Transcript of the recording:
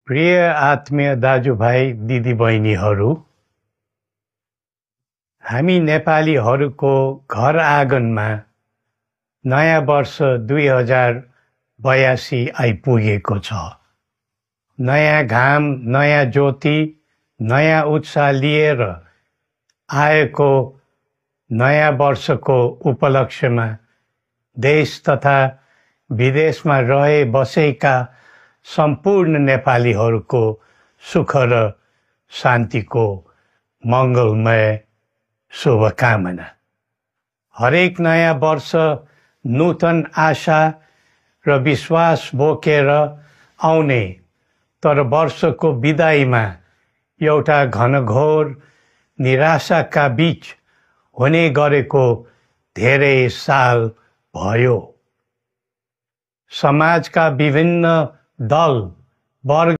प्रिय आत्मीय दाजुभाइ दिदीबहिनीहरू, हामी नेपालीहरूको घर आँगनमा नयाँ वर्ष 2082 आइपुगेको छ। नयाँ घाम, नयाँ ज्योति, नयाँ उत्साह लिएर आएको नयाँ वर्षको उपलक्ष्यमा देश तथा विदेशमा रहे बसेका सम्पूर्ण नेपालीहरूको सुख र शान्तिको मङ्गलमय शुभकामना। हरेक नयाँ वर्ष नूतन आशा र विश्वास बोकेर आउने, तर वर्षको बिदाईमा एउटा घनघोर निराशाका बीच हुने गरेको धेरै साल भयो। समाजका विभिन्न दल वर्ग